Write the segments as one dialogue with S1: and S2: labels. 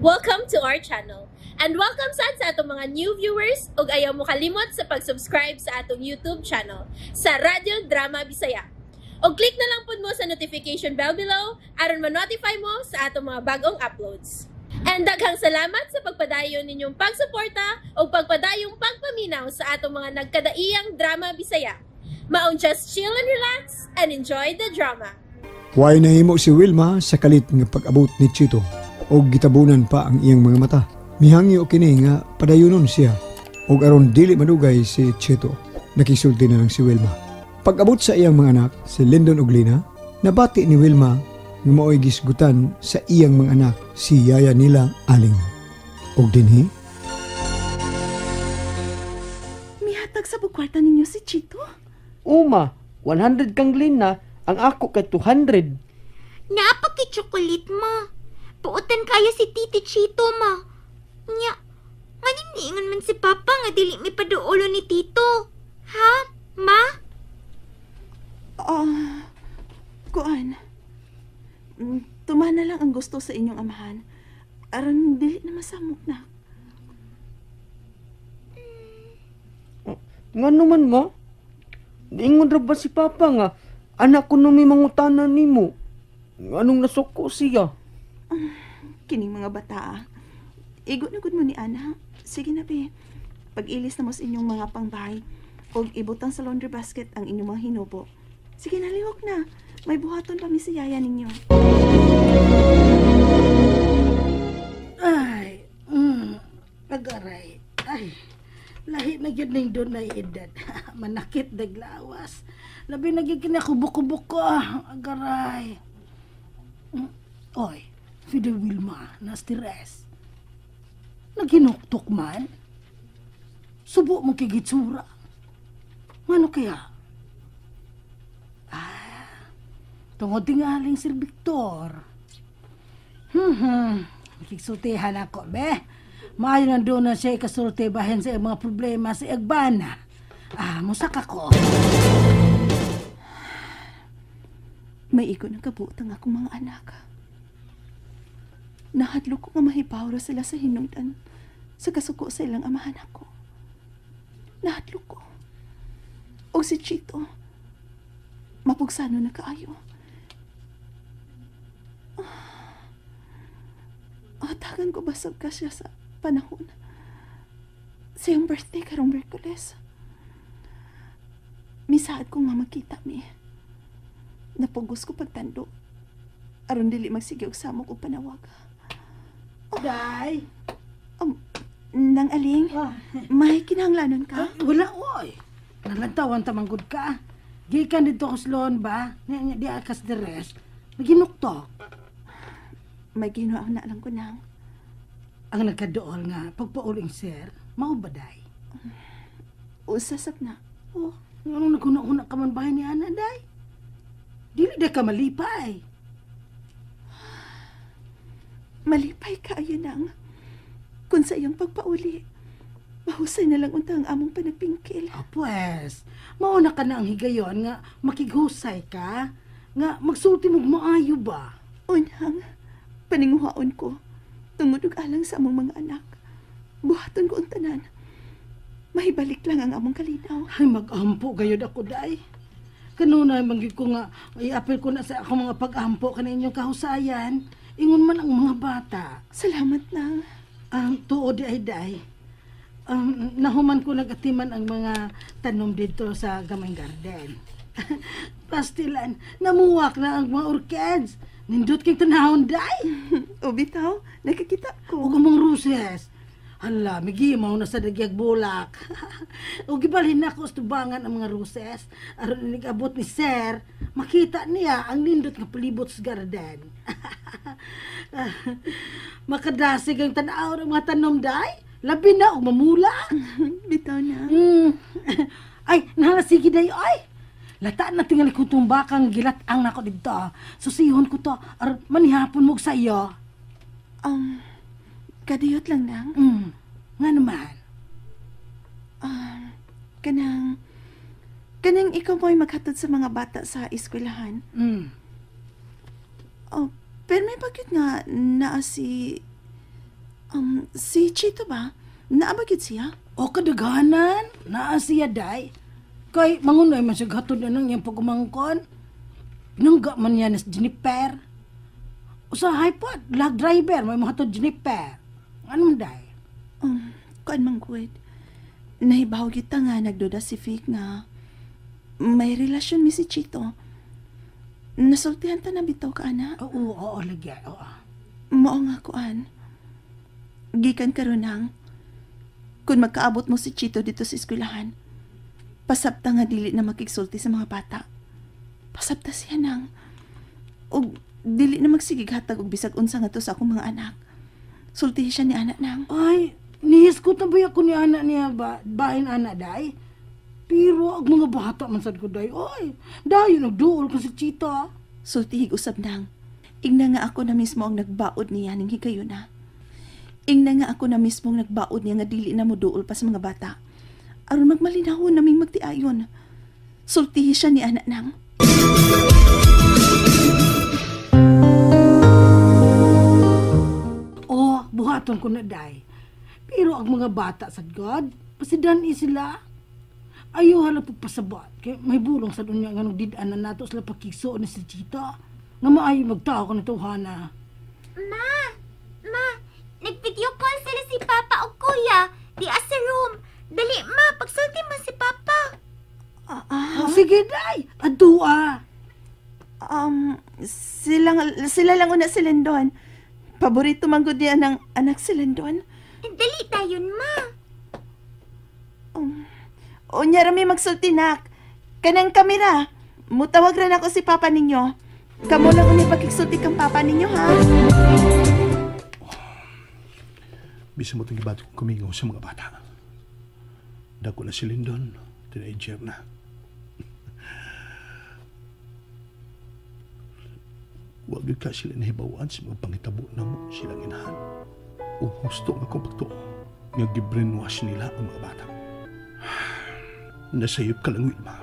S1: Welcome to our channel. And welcome sad sa atong mga new viewers ug ayaw mo kalimot sa pag-subscribe sa atong YouTube channel sa Radyo Drama Bisaya. Og click na lang pud mo sa notification bell below aron ma-notify mo sa atong mga bagong uploads. And daghang salamat sa pagpadayon ninyong pagsuporta ug pagpadayong pagpaminaw sa atong mga nagkadaiyang drama Bisaya. Maong just chill and relax and enjoy the drama.
S2: Way nahimo si Wilma sa kalit nga pag-abot ni Chito og gitabunan pa ang iyang mga mata. Mihangyo kini nga padayonon siya og aron dili madugay si Chito. Nakisulti na lang si Wilma. Pag-abot sa iyang mga anak, si Lyndon ug Lina, nabati ni Wilma nga maoy gisgutan sa iyang mga anak si yaya nila Aling. Og dinhi,
S3: Mihatag sa bukwarta ninyo si Chito?
S4: Uma, 100 kang Lina, ang ako kay 200.
S5: Napaki-chocolate, ma. Puotan kaya si Titi Chito, ma. Nya, ngayon niingon man si Papa nga dili mi paduolo ni Tito. Ha, ma?
S3: Ah, kuan. Tuma na lang ang gusto sa inyong amahan. Aron dili na masamok na.
S4: Nga naman ma, niingon ra ba si Papa nga, anak ko nung may mangutana nimo. Anong nasuko siya?
S3: Kining mga bata. Ah. Igo na gud mo ni Ana. Sige na be. Pag-ilis na mo sa inyong mga pangbahay og ibutang sa laundry basket ang inyong mga hinubo. Sige na, lihok na. May buhaton pa mi si yaya ninyo.
S6: Ay, agaray. Ay, lahi na gyud ning dunay edad. Manakit daglawas. Labi na gyud kini kubo-kubo. Agaray. Oy, si De Wilma na stress. Naghinuktok man. Subo mo kay gitsura. Ngano kaya? Ah, tungod tingaling Sir Victor. Nakiksultihan ako, be. Maayo na doon na siya ikasulti bahin sa mga problema sa Agbana. Ah, musak ako.
S3: May igo ng kabuot ang akong mga anak. Nahadlok ko nga mahibawra sila sa hinungdan sa kasuko sa ilang amahan ako. Nahadlok ko. O si Chito, mapugsano na kaayo. Atagan ko basag ka siya sa panahon. Sa iyang birthday karong Miyerkules. Misaad ko nga makita mi. Napugos ko pagtando. Aron dili magsige og samok og panawag.
S6: Day!
S3: Nang aling, may kinahanglanon ka?
S6: Ah, wala, oy. Nalantawan tamanggod ka. Gikan dito ko slon ba? Nga, di akas the rest. Naginuktok.
S3: May ginawa na lang ko nang.
S6: Ang nagkadool nga, pagpauling sir, mao ba day?
S3: Usasap na.
S6: Oh, anong naguna-una ka man bahay ni Ana, day? Dili day ka malipay.
S3: Malipay ka, ayo nang. Kung sa iyang pagpauli, mahusay na lang unta ang among panagpingkil.
S6: Ah, pues, mauna ka na ang higayon nga makighusay ka, nga magsulti mo'g maayo ba?
S3: Unang, paninguhaon ko, tungod og alang sa among mga anak. Buhaton ko ang tanan. Mahibalik lang ang among kalinaw.
S6: Ay, mag-ampo gayod ako, day. Kanunay, manggid ko nga, i-apil ko na sa akong mga pag-ampo kaninyong kahusayan. Ingon man ang mga bata.
S3: Salamat nang.
S6: Ang tuod ay day. Nahuman ko nagatiman ang mga tanom dito sa Gamay Garden. Pastilan, namuwak na ang mga orchids. Nindot kay tanahon, day.
S3: O bitaw, nakikita ko.
S6: Ug among roses. Hala, migimaw na sa dagyag bulak. O gibalhin na ako sa tubangan ang mga roses. Aron nag-abot ni sir, makita niya ang nindot nga palibot sa garden. Makadasig ang tanaw ng mga tanom, day. Labi na og mamula.
S3: Bitaw na.
S6: Ay, nahala sige day, ay. Lata na tingali ko itong bakang gilat ang nako dito. Susihon ko to, aron manihapon mo sa iyo.
S3: Kadiyot lang nang.
S6: Nga naman.
S3: Kanang ikaw mo'y maghatod sa mga bata sa eskwelahan. Oh, pero may bakit nga naa si Si Chito ba? Naa ba gyud siya?
S6: O kadaghanan, naa siya day. Kay mangunay man siya gatod na nang iyang pagumangkon. Pinangga man niya ni Jennifer. Usahay po, lag driver, may mahatod Jennifer. Ano man day?
S3: Kuan man gud. Nahibaw gyud ta nga nagduda si Vic nga may relasyon mi si Chito. Nasultihan ta na bitaw ka, ana.
S6: Oo, oo, lagi. Oo.
S3: Mao nga kuan. Gikan karon nang kung magkaabot mo si Chito dito sa eskwelahan, pasabta nga dili na makigsulti sa mga bata. Pasabta siya nang og dili na magsigig hatag og bisag unsa nga to sa akong mga anak. Sultihi siya ni anak nang.
S6: Ay, nihiskot na ba ako ni anak niya ba? Bahin anak day? Pero ang mga bata man sad ko day. Oy, dayon nagduol ko si Chito.
S3: Sultihig usab nang. Ingna nga ako na mismo ang nagbaod niya ning higayuna. Ingna nga ako na mismo ang nagbaod niya nga dili na moduol pa sa mga bata. Aron magmalinahon naming magtiayon. Sultihi siya ni anak nang.
S6: Oh, buhaton ko na day. Pero ang mga bata sad God, pasidan sila. Ayaw hala pagpasabot. Kaya may bulong sa dunya nga nagdidaan na nato sila pakigsuon ni si Chita. Nga maayo magtao ka na tawhana.
S5: Ma! Ma! Nag-video call sila si Papa o Kuya. Di sa room. Dali, Ma! Pagsulti mo si Papa.
S6: Oh, sige, day! Adua!
S3: Sila lang una si Lindon. Paborito man gud niya ng anak si Lindon.
S5: Dali tayon, Ma.
S3: Unya rami magsulti nak. Kanang kamera. Mutawag ra nako si Papa ninyo. Kamo lang uni pakigsulti kang Papa ninyo, ha?
S7: Bisa mo itong gibati kong kumingaw sa mga bata. Dako na si Lindon. Teenager na. Huwag ka sila nahibawaan sa mga pangitabo na mo silang inahan. O husto nga kong pagtuo nga gibrainwash nila ang mga bata. Nasayop ka lang, Wilma.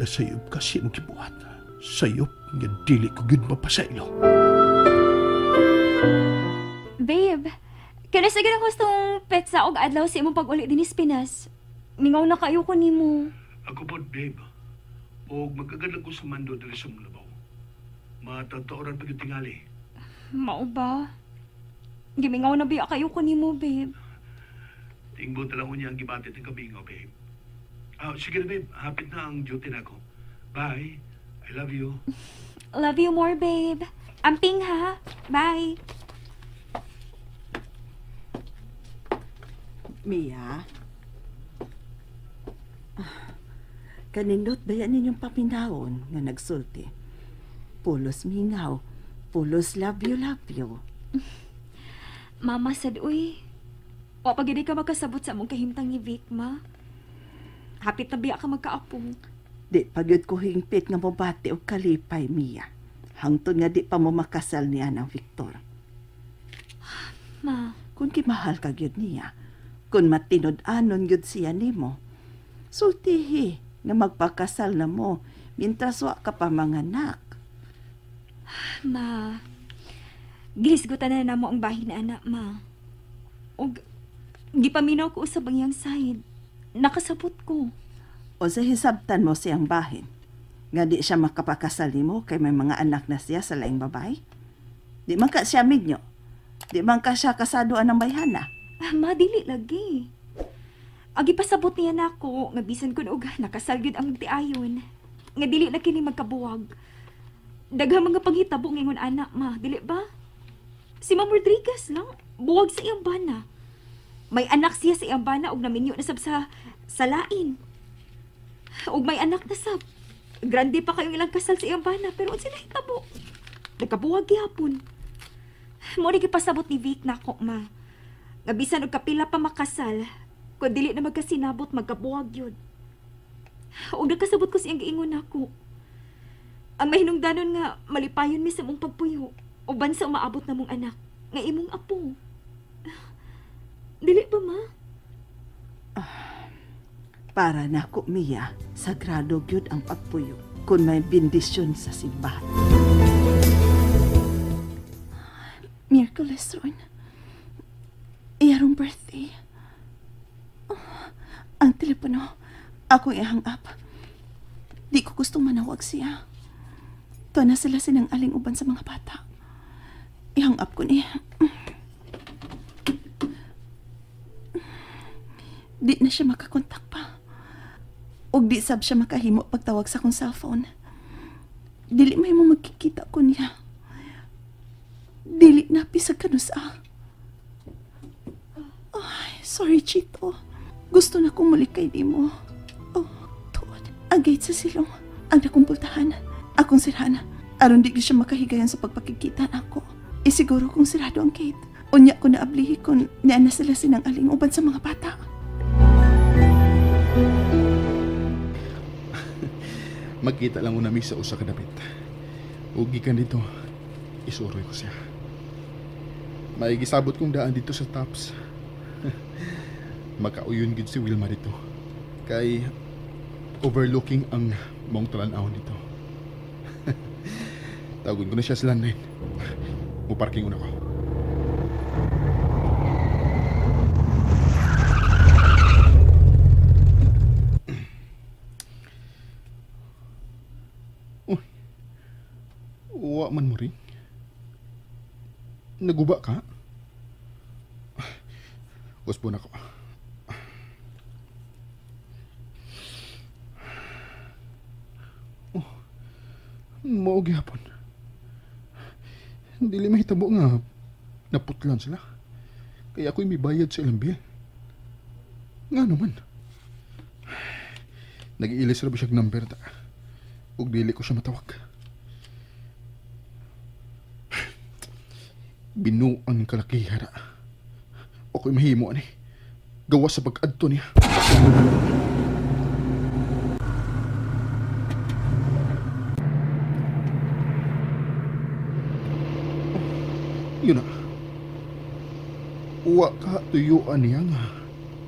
S7: Nasayop ka siya mong kibuhat. Sayop nga dili ko gyud mapasailo.
S5: Babe, kanasa ganang gustong petsa og adlaw sa imong pag-uli dinis Pinas. Mingaw na kayo ko nimo.
S7: Ako po, babe. O magkagalag ko sa mando diri sa Mulabaw. Matatauran pag yung tingali.
S5: Mao ba? Gimingaw na biya kayo ko nimo, babe.
S7: Tingbo talaga niya ang gibatit ng kabingaw, babe. Sige na, babe. Hapit na ang duty na ako. Bye. I love you.
S5: Love you more, babe. Amping, ha? Bye.
S3: Mia? Kanindot ba yan ninyong paminawon nga nagsulti? Pulos mingaw, pulos labyo-labyo.
S5: Mama sad, uy. Wa pa gid ka makasabot sa among kahimtang ni Vic, ma. Hapit na biya ka magkaapo.
S3: Di pa gyud ko hingpit nga mobati og kalipay, Mia. Hangtod nga di pa mo makasal niya ng Victor.
S5: Ma.
S3: Kung kimahal ka gyud niya, kung matinud-anon gyud siya nimo, sultihi nga magpakasal na mo mintras wa ka pa manganak.
S5: Ma, gihisgutan na namo ang bahin na anak, ma. Og gipaminaw ko usab ang iyang side. Nakasabot ko.
S3: O sa hisabtan mo siyang bahin, nga di siya makapakasal nimo kay may mga anak na siya sa laing babay? Di man ka siya minyo. Di man ka siya kasaduan ng bayhana.
S5: Ma, dili lagi. Agi pasabot niya nako nga bisan kun og nakasal gyud ang tiayon. Nga dili na kini magkabuwag. Daghang mga panghitabo ngingon anak, ma, dili ba? Si Ma'am Rodriguez lang, buwag sa iyang bana. May anak siya sa iyang bana og naminyo na sab sa lain. Og may anak na sab. Grande pa kayong ilang kasal sa iyang bana, pero unsa nahitabo? Nagkabuwag gihapon. Mo ni gipasabot ni Vic nako, ma. Nga bisan og kapila pa makasal, kung dili na magkasinabot, magkabuwag yun. Og nagkasabot ko siyang giingon nako. Ang mahinungdanon nga, malipayon mi sa mong pagpuyo, uban sa umaabot na mong anak, nga imong apo. Dili ba, ma?
S3: Para nako, Mia, sagrado gyud ang pagpuyo kung may bendisyon sa simbahan. Miyerkules ron. Karong birthday. Oh, ang telepono, akong i-hang up. Di ko gustong manawag siya. Tuwa na sila sinang aling uban sa mga bata. I-hang up ko niya. Di na siya makakontak pa. Ug di sab siya makahimo pagtawag sa akong cellphone. Dili may mo magkikita ko niya. Dili na bisag kanusa. Ay, sorry, Chito. Gusto na kong muli kay di mo. Oh, tuod. Ang gate sa silong. Ang nakumpultahan. Akong sirhan. Aron di siya makahigayon sa pagpakikita nako. Isiguro kong sirado ang gate. Unya ko naablihi kon niya na sila sinang aling uban sa mga bata.
S7: Magkita lang una mi sa usa ka dapit. Ug gikan dito, isuroy ko siya. Maigisabot kong daan dito sa Tops. Makauyon gid si Wilma dito. Kay overlooking ang maong talan-awon dito. Tawagon ko na siya sa landline. Muparking una ko. Uy, uwa man mo rin. Naguba ka? Usbo na ko. Oh, mao gyapon. Dili mahitabo nga naputlan sila. Kaya ako'y mibayad sa ilang bill. Nga naman. Nag-iilis ra ba siyang number ta? Ug dili ko siya matawag. Binuang kalakihara. Ako'y mahimo ani. Gawas sa pag-adto niya. Oh, yun na. Uwa ka tuyuan niya nga.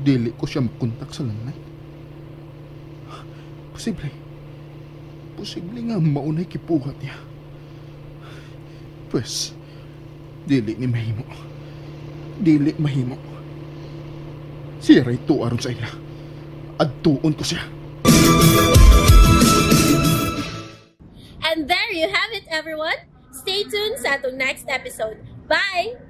S7: Dili ko siya makontak sa landline. Posible. Posible nga maunay kipuhat niya. Pues, dili ni mahimo. Dili mahimo. Siya ray tuaron sa ila. Adtuon ko siya.
S1: And there you have it, everyone. Stay tuned sa atong next episode. Bye!